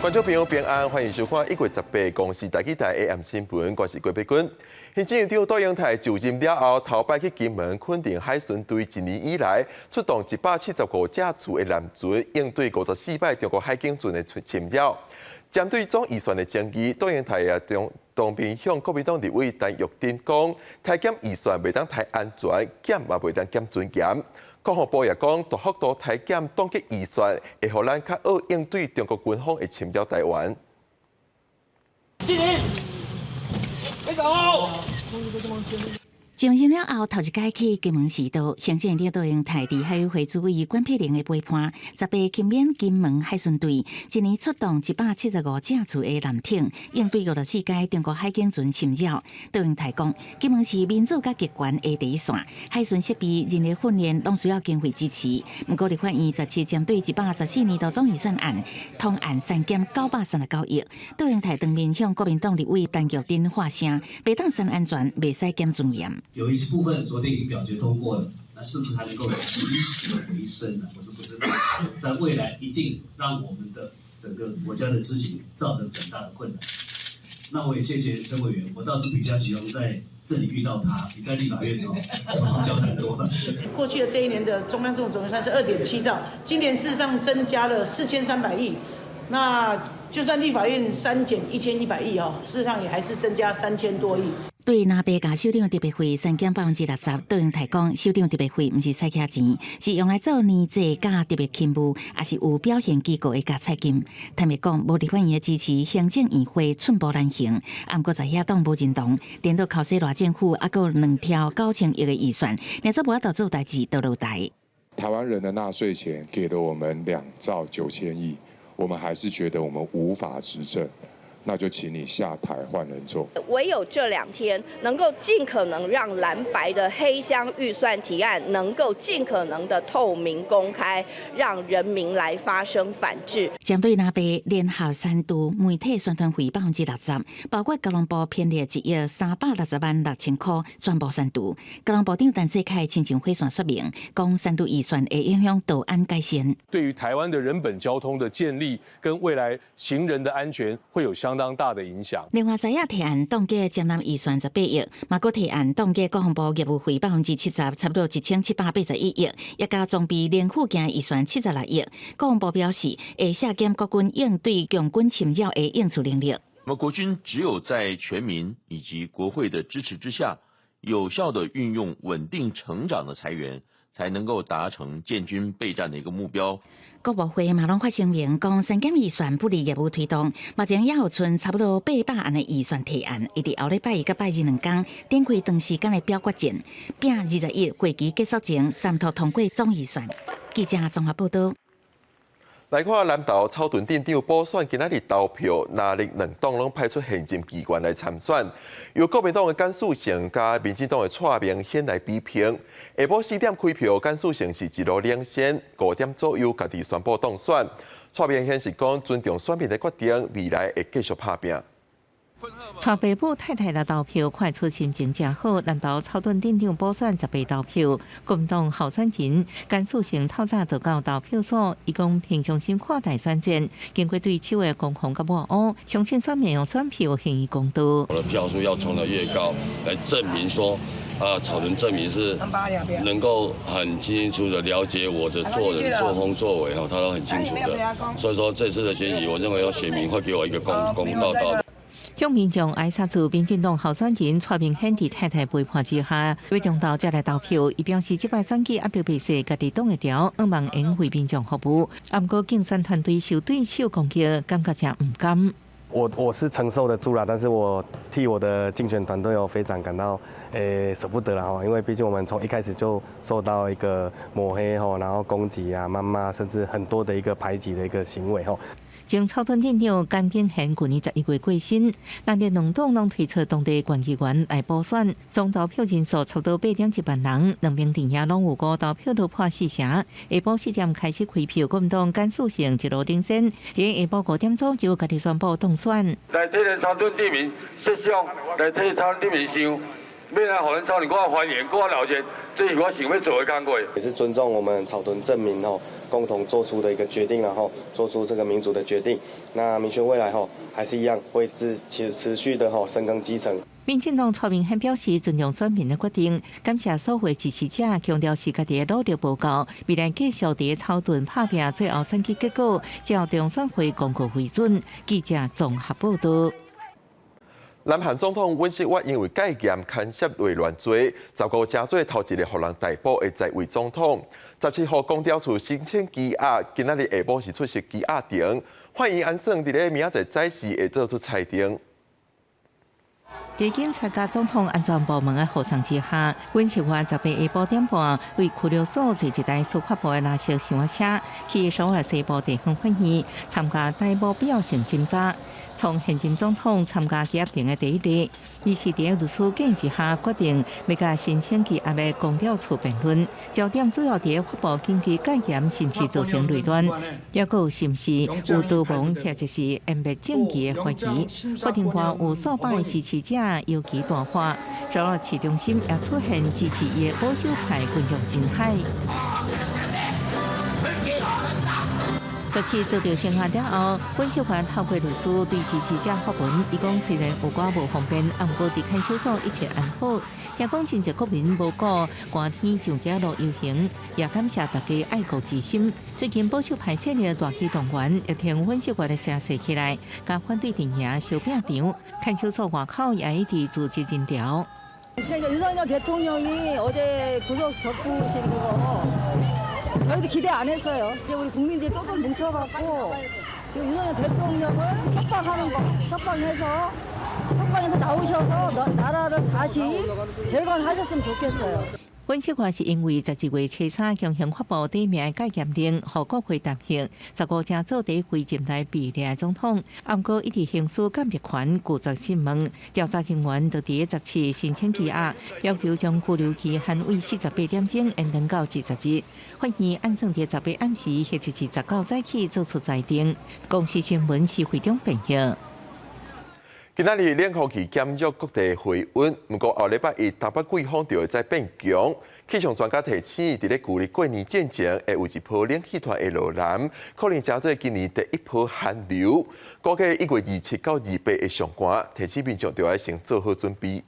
觀眾朋友平安，歡迎收看1月18公視台語台 AM 新聞，我是郭碧君。行政院長卓榮泰就任了後，頭擺去金門墾丁海巡隊一年以來出動175架次的艦船，應對54擺中國海警船的侵擾。針對總預算的爭議，卓榮泰也當當面向國民黨立委陳玉珍講，削減預算袂當刣安全，減嘛袂當減尊嚴。國防部也講，大幅度削減凍結預算，會予咱較好應對中國軍方的侵擾台灣。敬禮，你走。就任了後，頭一擺去金門視導，行政院長卓榮泰佇海委會主委管碧玲的陪伴，十八勤勉金門海巡隊，一年出動175架次的艦艇，應對54擺中國海警船侵擾。卓榮泰講，金門是民主佮極權的第一線，海巡設備、人力訓練攏需要經費支持。毋過立法院17針對114年度總預算案，通案刪減939億。卓榮泰當面向國民黨立委陳玉珍發聲，袂當刪安全，袂使減尊嚴。有一部分昨天已經表決通過了，那是不是還能夠起死回生呢？我是不知道，但未來一定讓我們的整個國家的執行造成很大的困難。那我也謝謝陳委員，我倒是比較喜歡在這裡遇到他，比在立法院哦，交談多了。過去的這一年的中央政府總預算是2.7兆，今年事實上增加了4300億。那就算立法院刪減1100億哦，事實上也還是增加3000多億。對藍白共首長特別費刪減60%，卓榮泰講，首長特別費毋是使起錢，是用來做年祭佮特別勤務，抑是有表現機構的加菜金。坦白講，無立法院的支持，行政院會寸步難行。毋過在野黨無認同，顛倒剾洗賴政府，猶閣有2兆9000億的預算，若做無法度做代誌，就落台。台灣人的納稅錢給了我們2兆9千億，我們還是覺得我們無法執政。那就請你下台換人做。唯有這兩天能夠盡可能讓藍白的黑箱預算提案能夠盡可能的透明公開，讓人民來發聲反制。針對藍白聯合刪除媒體宣傳費60%，包括交通部編列1億360萬6千塊全部刪除。交通部長陳世凱親情回線說明，講刪除預算會影響道安改善。對於台灣的人本交通的建立跟未來行人的安全會有相當大的影響。另外，在野提案凍結占南預算18億，嘛閣提案凍結國防部業務費70%，差不多1781億，也加裝備零附件預算76億。國防部表示，會削減國軍應對共軍侵擾的應處能力。那麼國軍只有在全民以及國會的支持之下，有效地運用穩定成長的財源，才能夠達成建軍備戰的一個目標。國務會嘛攏發聲明講，刪減預算不利業務推動。目前也有賰差不多800案的預算提案，會佇後禮拜一佮拜二兩工展開長時間的表決戰，拼21會期結束前三讀通過總預算。記者綜合報道。來看南投草屯鎮長補選，今仔日投票，藍綠兩黨攏派出現任議員來參選，由國民黨的簡嗣誠佮民進黨的蔡明憲來比拼。下晡4點開票，簡嗣誠是一路領先，5點左右家己宣布當選。蔡明憲是講尊重選民的決定，未來會繼續拍拚。蔡爸母太太來投票，看出心情誠好。南投草屯鎮長補選十八投票，國民黨候選人簡嗣誠透早就到投票所，伊講平常心看待選戰，經過對手的攻防佮抹烏，相信選民用選票還伊公道。我的票數要衝得越高，來證明說，啊，草屯鎮民是能夠很清楚的了解我的做人、作風、作為，哈，他都很清楚的。所以說這次的選舉，我認為有選民會給我一個公公道道。向民眾愛殺做民進黨候選人蔡明憲佇太太陪伴之下，佇中晝才來投票。伊表示，這擺選舉壓力袂細，家己擋會牢，向望會用為民眾服務。毋過競選團隊受對手攻擊，感覺誠毋甘。我是承受得住啦，但是我替我的競選團隊我非常感到捨不得啦吼，因為畢竟我們從一開始就受到一個抹黑吼，然後攻擊啊、謾罵，甚至很多的一個排擠的一個行為吼。前草屯鎮長簡秉憲去年11月過身，藍綠兩黨攏推出當地縣議員來補選，總投票人數差不多8.1萬人，兩邊陣營攏有五投票都破四成。下晡4點開始開票，國民黨簡嗣誠一路領先，佇下晡5點左右家己宣布當選。來替咱草屯鎮民設想，來替草屯鎮民想，欲來予恁草屯閣較歡迎，閣較熱鬧，這是我想欲做的工作。也是尊重我們草屯鎮民吼共同做出的一個決定，然後做出這個民主的決定。那民選未來吼還是一樣會持續的吼深耕基層。民進黨蔡明憲表示尊重選民的決定，感謝所有支持者，強調是家己的努力無夠，未來繼續佇草屯拍拚，最後選舉結果照中選會公告為準。記者綜合報道。南韓總統尹錫悅因為戒嚴牽涉內亂罪，15成做頭一个予人逮捕的在位總統。17號公調處申請羈押，今仔日下晡是出席羈押庭，法院按算佇咧明仔載早時會做出裁定。佇警察佮總統安全部門的護送之下，尹錫悅18下晡點半為拘留所坐一台司法部的藍色箱仔車去首爾西部地方法院參加逮捕必要性審查。從現任總統參加羈押庭的第一日，伊是佇律師建議之下決定欲共申請羈押的公調處辯論，焦點主要佇法部根據戒嚴是毋是造成內亂，抑閣有是毋是有逃亡或者是湮滅證據的懷疑。法庭外有數百支持者搖旗大喊，首爾市中心也出現支持伊的保守派群眾人海。17遭到聲押了後，尹錫悅透過律師對支持者發文，伊講雖然有寡無方便，毋過佇看守所一切安好。聽講真濟國民無顧寒天上街路遊行，也感謝大家愛國之心。最近保守派勢力大舉動員，欲聽尹錫悅的聲勢起來，共反對陣營相拚場，看守所外口也一直組織人潮。 윤석열대통령이어제구속적부심그거 저희도 기대 안 했어요. 이제 우리 국민들이 똘똘 뭉쳐갖고 지금 윤석열 대통령을 석방하는 거, 석방해서 나오셔서 나라를 다시 재건하셨으면 좋겠어요. 尹錫悅是因為11月初三強行發布短命戒嚴令，予國會彈劾，15成做佇非入內被掠總統，毋過一直行使鑑別權，拒絕訊問。調查人員就佇17申請羈押，要求將拘留期限為48點鐘延長到20日。法院按算佇18暗時或者是19早起做出裁定。公視新聞施會長編譯。今仔日冷空氣減弱，各地回溫。毋過後禮拜一東北季風就會再變強。氣象專家提醒，佇咧舊曆過年進前會有一波冷氣團會落南，可能成做今年第一波寒流。估計1月27到28會上寒，提醒民眾著愛先做好準備。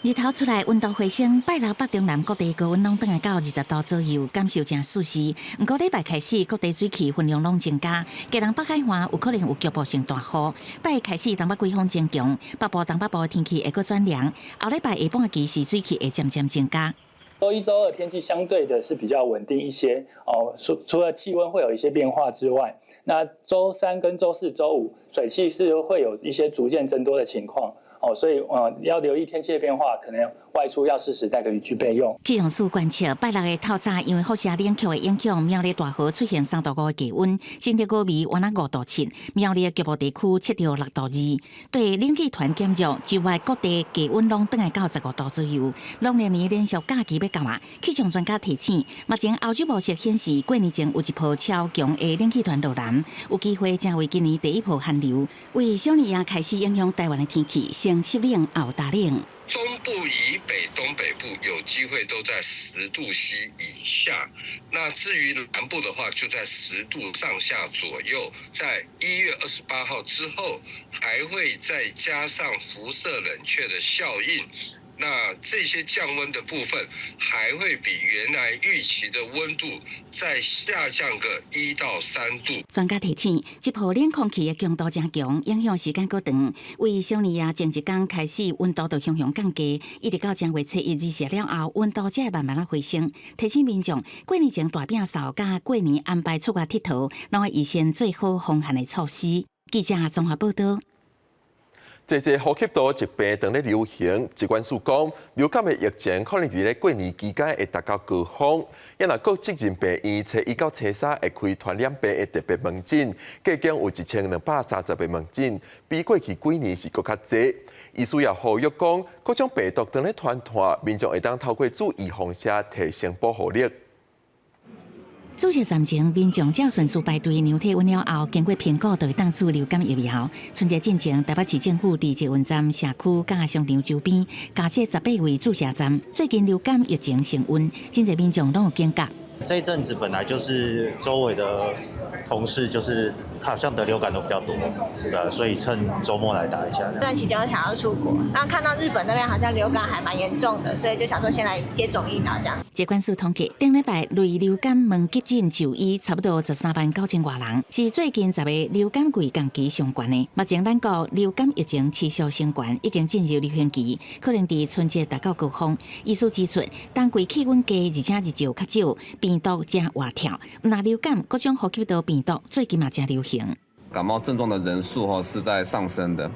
日頭出來，溫度回升，拜六北中南各地高溫攏轉來到20度左右，感受誠舒適。毋過禮拜開始，各地水汽分量攏增加，基隆北海岸有可能有局部性大雨。拜一開始，東北季風增強，北部、東北部的天氣會閣轉涼。後禮拜下半期時，水汽會漸漸增加。週一、週二天氣相對的是比較穩定一些哦，除了氣溫會有一些變化之外，那週三跟週四、週五水汽是會有一些逐漸增多的情況。哦，所以要留意天氣的變化，可能外出要適時帶個雨具備用。氣象署觀測，拜六的透早，因為輻射冷卻的影響，苗栗大河出現3度5的低溫，新竹高美約5度7，苗栗局部地區測著6度2。對冷氣團減弱，周外各地低溫攏轉來到15度左右。農曆年連續假期欲到啊，氣象專家提醒，目前歐洲模式顯示，過年前有一波超強的冷氣團落南，有機會成為今年第一波寒流。為小年夜開始影響台灣的天氣，先濕冷後大冷。中部以北、東北部有機會都在10度C 以下，那至於南部的話，就在10度上下左右。在1月28號之後，還會再加上輻射冷卻的效應，那這些降溫的部分還會比原來預期的溫度再下降個1到3度。專家提醒，這波冷空氣的強度誠強，影響時間閣長。為小年夜前一工開始，溫度就雄雄降低，一直到正月初一日食了後，溫度才會慢慢仔回升。提醒民眾，過年前大摒掃佮過年安排出外𨑨迌，攏愛預先做好防寒的措施。記者綜合報道。濟濟呼吸道疾病當咧流行，疾管署講，流感的疫情可能佇咧過年期間會達到高峰。也若各責任病院初一到初三會開傳染病的特別門診，計共有1230個門診，比過去幾年是閣較濟。醫師也呼籲講，各種病毒當咧傳播，民眾會當透過注預防射提升保護力。注射站前，民眾照順序排隊量體溫了後，經過評估就會當注流感疫苗。春節進前，台北市政府佇捷運站、社區佮商場周邊加設18位注射站。最近流感疫情升溫，真濟民眾攏有警覺。這一陣子本來就是周圍的同事，就是好像得流感都比較多，對，所以趁週末來打一下。這段期間我想要出國，那看到日本那邊好像流感還蠻嚴重的，所以就想說先來接種疫苗這樣。疾管署統計，頂禮拜類流感門急診就醫差不多13萬9千外人，是最近10个流感季同期上懸的。目前咱國流感疫情持續升懸，已經進入流行期，可能佇春節達到高峰。醫師指出，冬季氣溫低，而且日照較少，病毒誠活跳。若流感各種呼吸道病毒最近嘛誠流行。感冒症狀的人數吼是在上升的。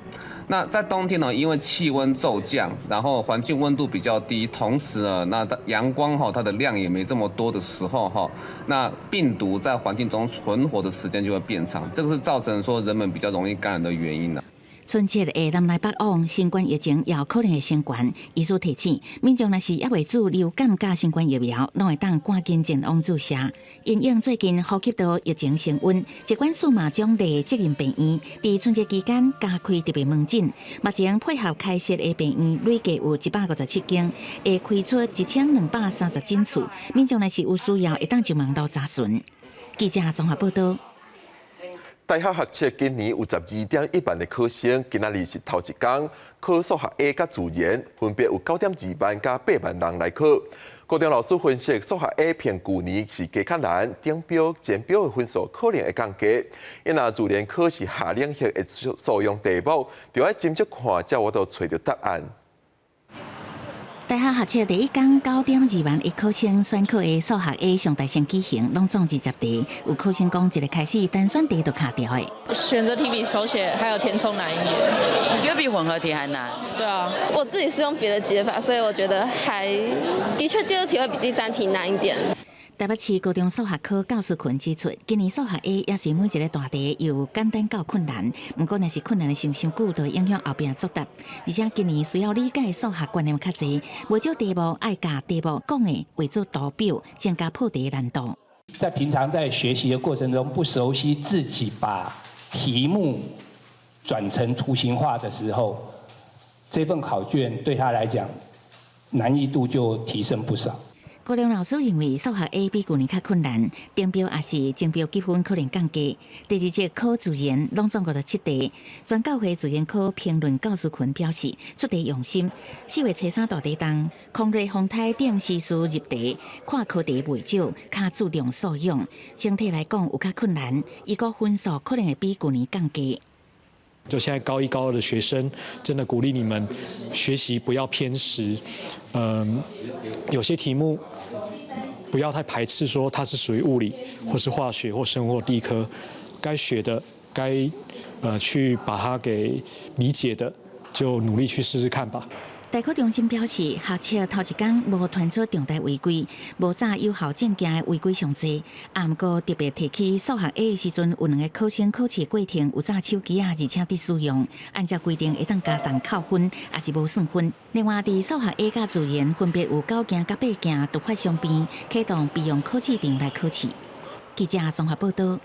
那在冬天呢，因為氣溫驟降，然後環境溫度比較低，同時呢，那陽光哈它的量也沒這麼多的時候哈，那病毒在環境中存活的時間就會變長，這個是造成說人們比較容易感染的原因啦。春節會南來北往，新冠疫情也有可能會升懸。醫師提醒，民眾若是猶未注流感佮新冠疫苗，攏會當趕緊前往注射。因應最近呼吸道疫情升溫，疾管署嘛獎勵責任病院，佇春節期間加開特別門診。目前配合開設的病院累計有157間，會開出1230診次。民眾若是有需要，會當上網路查詢。記者綜合報道。大學學測今年有12.1萬的考生，今仔日是頭一工考數學 A 佮自然，分別有9.2萬佮8萬人來考。高中老師分析，數學 A 比舊年是加較難，頂標、前標的分數可能會降低。因若自然科是下領域的素養題目，就愛斟酌看，才有法度揣著答案。大學學測第一工9.2萬的考生選考的數學 A 上大聲舉行，攏總20題。有考生講，一个開始單選題就卡著的。選擇題比手寫還有填充難一點。你覺得比混合題還難？對啊，我自己是用別的解法，所以我覺得還的確第二題會比第三題難一點。台北市高中數學科教師群指出，今年數學 A 也是每一个大題由簡單到困難，毋過若是困難的時傷久，就會影響後壁作答。而且今年需要理解數學觀念較濟，袂少題目愛共題目講的畫做圖表，增加破題難度。在平常在學習的過程中，不熟悉自己把題目轉成圖形化的時候，這份考卷對他來講難易度就提升不少。高中老師認為數學 A 比舊年較困難，頂標抑是前標得分可能降低。第二節考自然，攏總57題。全教會自然科評論教師群表示，出題用心。4月初3大題當，空熱風颱等時事入題，看課題袂少，較注重素養。整體來講有較困難，伊個分數可能會比舊年降低。就現在高一高二的學生，真的鼓勵你們學習不要偏食。嗯，有些題目不要太排斥，說它是屬於物理或是化學或生物或地科，該學的、該去把它給理解的，就努力去試試看吧。大考中心表示，學測頭一工無傳出重大違規，無查有效證件的違規上濟。啊，毋過特別提起數學 A 的時陣，有兩個考生考試過程有紮手機仔，而且佇使用，按照規定會當加重扣分，抑是無算分。另外，佇數學 A 佮自然分別有9件佮8件突發傷病，啟動備用考試場來考試。記者綜合報道。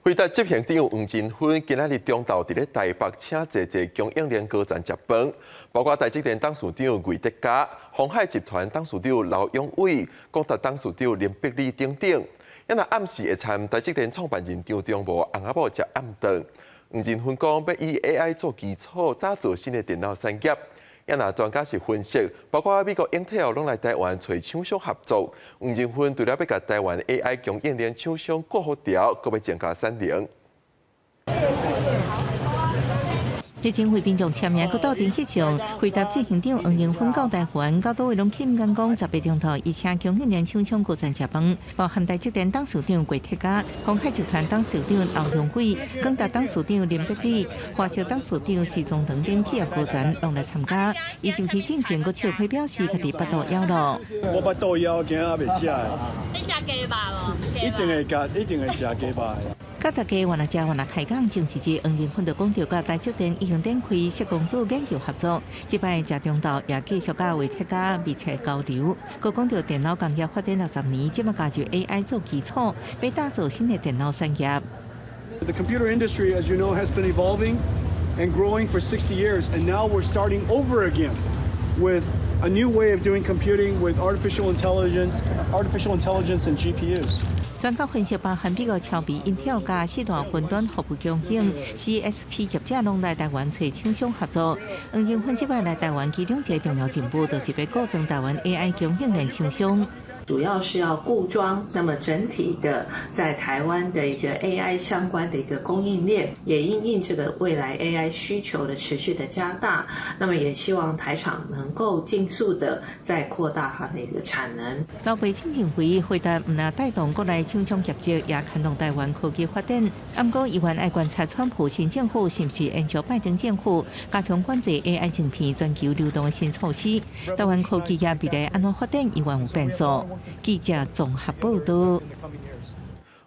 輝達執行長黃仁勳今仔日中晝佇咧台北請濟濟供應鏈高層食飯，包括台積電董事長魏哲家、鴻海集團董事長劉揚偉、廣達董事長林伯利等等。也若暗時會參台積電創辦人張忠謀翁仔某食暗頓。黃仁勳講欲以 AI 做基礎，打造新的電腦產業。也若專家是分析，包括美國英特爾攏來台灣揣廠商合作。黃仁勳除了欲共台灣 AI 供應鏈廠商顧好牢，閣欲增加產能。這前會民眾簽名閣鬥陣翕相，輝達執行長黃仁勳到台灣，到佗位攏去毋敢講18個鐘頭，伊請供應鏈廠商高層食飯，包含台積電董事長魏哲家、鴻海集團董事長劉揚偉、廣達董事長林伯利、華碩董事長施宗棠等企業高層攏來參加。伊就去進前閣笑批表示，家己腹肚枵咯。我腹肚枵，今仔猶未食。你食雞肉無？一定會食，一定會食雞肉。佮大家原來食原來開講，前一日黃仁勳就講著，佮台積電已經展開設公司研究合作，這擺食中晝也繼續佮維特家密切交流。閣講著電腦工業發展60年，這馬加入 AI 做基礎，欲打造新的電腦產業。 The computer industry, as you know, has been evolving and growing for 60 years, and now we're starting over again with a new way of doing computing with artificial intelligence and GPUs. 專家分析，包含美國超微、英特爾佮四大雲端服務供應 CSP 業者，攏來台灣揣廠商合作。黃仁勳這擺來台灣，其中一个重要任務，就是欲固裝台灣 AI 供應鏈廠商。主要是要固裝，那麼整體的在台灣的一個 AI 相關的一個供應鏈，也因應這個未來 AI 需求的持續的加大，那麼也希望台廠能夠盡速的再擴大它的一個產能。老闆請認為，輝達毋但帶動國內廠商業績，也牽動台灣科技發展。毋過，伊猶愛觀察川普新政府是毋是延續拜登政府加強管制 AI 晶片全球流動的新措施。台灣科技業未來按怎發展，猶有變數。記者綜合報道。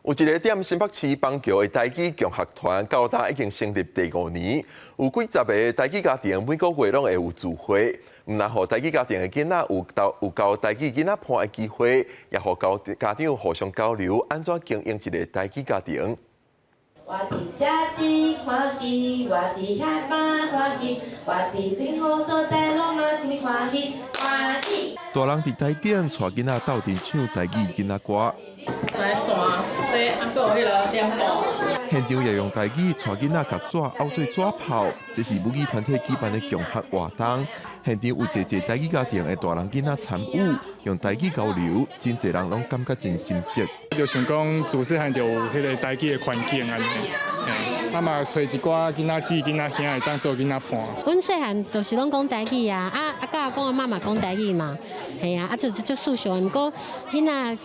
有一个踮新北市板橋的台語共學團，到今已經成立第五年，有幾十个台語家庭每個月攏會有聚會，毋但予台語家庭的囡仔有到有交台語囡仔伴的機會，也予交家長互相交流，按怎經營一个台語家庭。我佇遮真歡喜，我佇遐嘛歡喜，我佇任何所在攏嘛真歡喜，歡喜。大人佇台頂帶囡仔鬥陣唱台語囡仔歌。來山，這啊，閣有彼个點布。現場也用台語帶囡仔共紙漚做紙炮，這是母語團體舉辦的共學活動。現場有濟濟台語家庭的大人囡仔參與，用台語交流，真濟人攏感覺真親切。就想講自細漢就有彼个台語的環境按呢，嘿，啊嘛揣一寡囡仔姊、囡仔兄會當做囡仔伴。阮細漢就是攏講台語啊，啊啊佮阿公阿嬤嘛講台語嘛，嘿啊，啊就足熟悉。毋過囡仔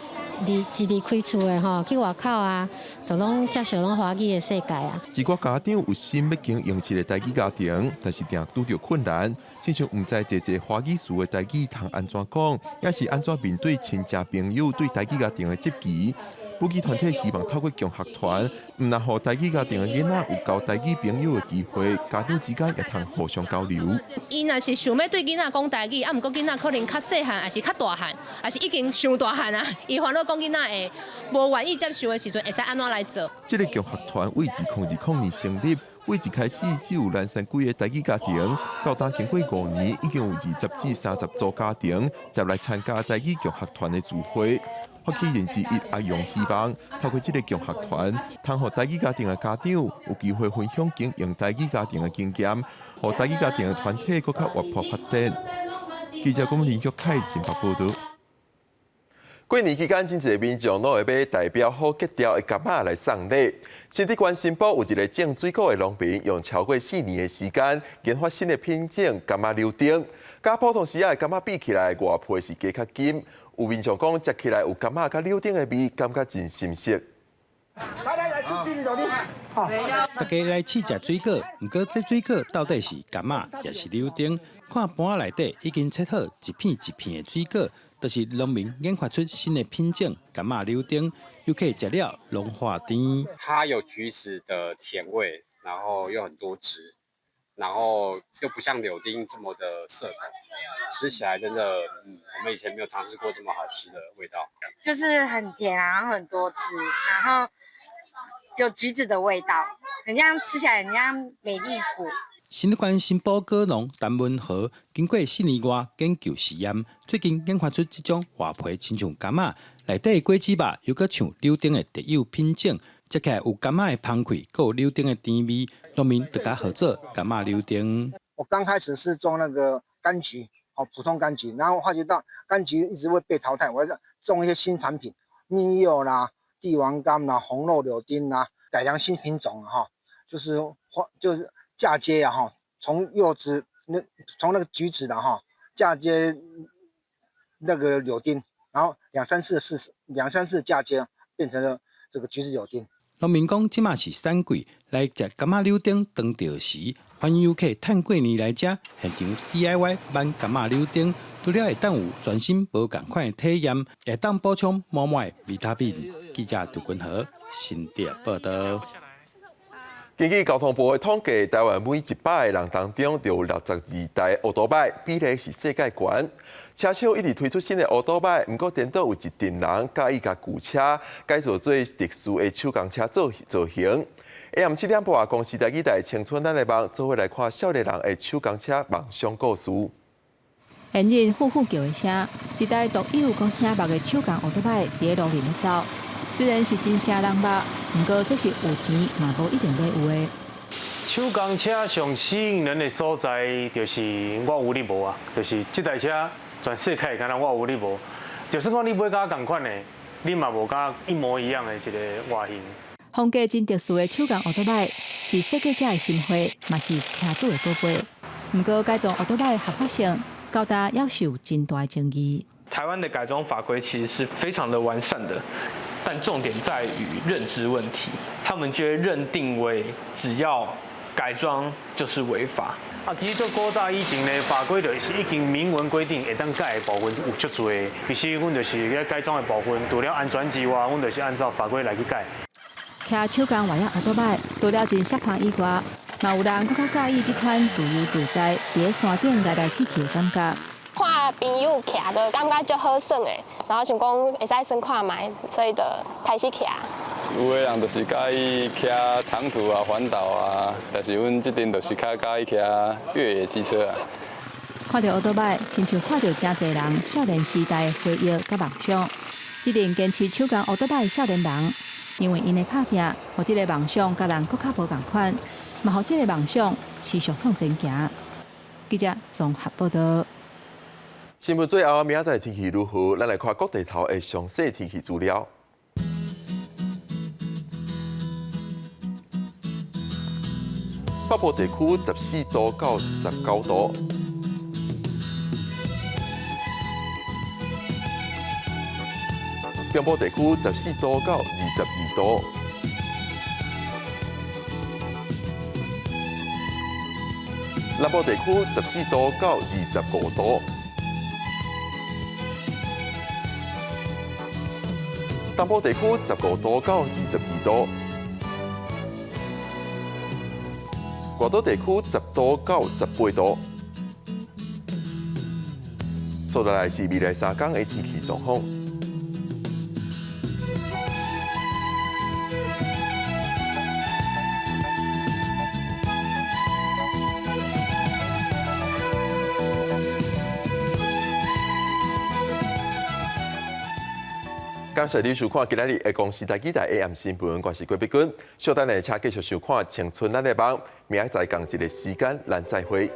離一離開厝的吼，去外口啊，就攏接受攏華語的世界啊。一寡家長有心欲經營一个台語家庭，但是定拄著困難，親像毋知濟濟華語詞的台語通按怎講，抑是按怎面對親戚朋友對台語家庭的質疑。母語團體希望透過共學團，毋但予台語家庭的囡仔有交台語朋友的機會，家長之間也通互相交流。伊若是想欲對囡仔講台語，啊，毋過囡仔可能較細漢，抑是較大漢，抑是已經傷大漢啊，伊煩惱講囡仔會無願意接受的時陣，會使按怎來做？這个共學團為2020年成立，對一開始只有南山幾个台語家庭，到今經過5年，已經有20至30組家庭入來參加台語共學團的聚會。發起人之一阿勇希望透過這个共學團，通予台語家庭的家長有機會分享經營台語家庭的經驗，予台語家庭的團體閣較活潑發展。記者龔林玉凱新北報導。過年期間，真濟民眾攏會買代表好格調的柑仔來送禮。新竹縣新埔有一个種水果的農民，用超過4年的時間研發新的品種柑仔柳丁。佮普通時仔的柑仔比起來，外皮是加較緊。有民眾講，食起來有柑仔佮柳丁的味，感覺真新鮮。來來來，吃橘子柳丁。大家來試食水果，毋過這水果到底是柑仔，抑是柳丁？看盤仔內底已經切好一片一片的水果，就是農民研發出新的品種柑仔柳丁，遊客食了攏發甜。它有橘子的甜味，然後又很多汁，然後又不像柳丁這麼的澀感，吃起來真的，我們以前沒有嘗試過這麼好吃的味道。就是很甜，然後很多汁，然後有橘子的味道，很像吃起來很像美麗果。新竹縣新埔果農陳文和經過4年外研究試驗，最近研發出這種外皮親像柑仔，內底果子肉又閣像柳丁的特有品種，食起來有柑仔的芳氣，閣有柳丁的甜味，農民就共號做柑仔柳丁。我剛開始是種那個柑橘，哦，普通柑橘，然後發覺到柑橘一直會被淘汰，我要種一些新產品，蜜柚啦、帝王柑啦、紅肉柳丁啦，改良新品種哈，就是就是嫁接啊哈，從柚子那從那個橘子的哈嫁接那個柳丁，然後兩三次試兩三次嫁接變成了這個橘子柳丁。農民講，這馬是產季，來食柑仔柳丁當著時，歡迎遊客趁過年來遮現場 DIY 挽柑仔柳丁，除了會當有全新無仝款的體驗，會當補充滿滿的維他命。記者杜君和新竹報道。根據交通部的統計，台灣每100個人當中就有62台歐多擺，比例是世界懸。車廠一直推出新的歐多擺，毋過顛倒有一陣人佮意共舊車改造做特殊的手工車造型。下暗7點半，公視台語台青春咱的夢，做伙來看少年人的手工車夢想故事。現日呼呼叫的聲，一台獨有閣醒目的手工歐多擺佇咧路面咧走。雖然是真聲人目，毋過這是有錢嘛無一定買有的。手工車上吸引人的所在，就是我有你無啊，就是這台車全世界敢若我有你無，就是講你買佮我仝款的，你嘛無佮一模一樣的一個外形。風格真特殊的手工歐多擺，是設計者的心血，嘛是車主的寶貝。毋過改裝歐多擺的合法性，到今猶是有真大的爭議。台灣的改裝法規其實是非常的完善的。但重點在於認知問題，他們就會認定為只要改裝就是違法。啊，其實做古早以前呢，法規就是已經明文規定會當改的部分有足濟。其實阮就是咧改裝的部分，除了安全之外，阮就是按照法規來去改。騎手工越野歐多擺，除了真瑩看以外，嘛有人閣較佮意這款自由自在，佇咧山頂來來去去的感覺。看朋友騎就感覺足好耍的，然後想講會使耍看覓，所以就開始騎。有的人就是佮意騎長途啊、環島啊，但是阮這陣就是較佮意騎越野機車啊。看著歐多擺，親像看著誠濟人少年時代的回憶佮夢想。這陣堅持手工歐多擺的少年人，因為𪜶的拍拚，予這个夢想佮人閣較無仝款，嘛予這个夢想持續向前行。記者綜合報道。新聞最後，明仔載天氣如何？咱來看各地頭的詳細天氣資料。北部地區14度到19度，中部地區14度到22度，南部地區14度到25度。東部地區15度到22度，外島地區10度到18度。接落來是未來3天的天氣狀況。感謝你收看今仔日的公視台語台 AM 新聞，我是郭碧君。稍等下，請繼續收看《青春咱的夢》，明仔載仝一个時間，咱再會。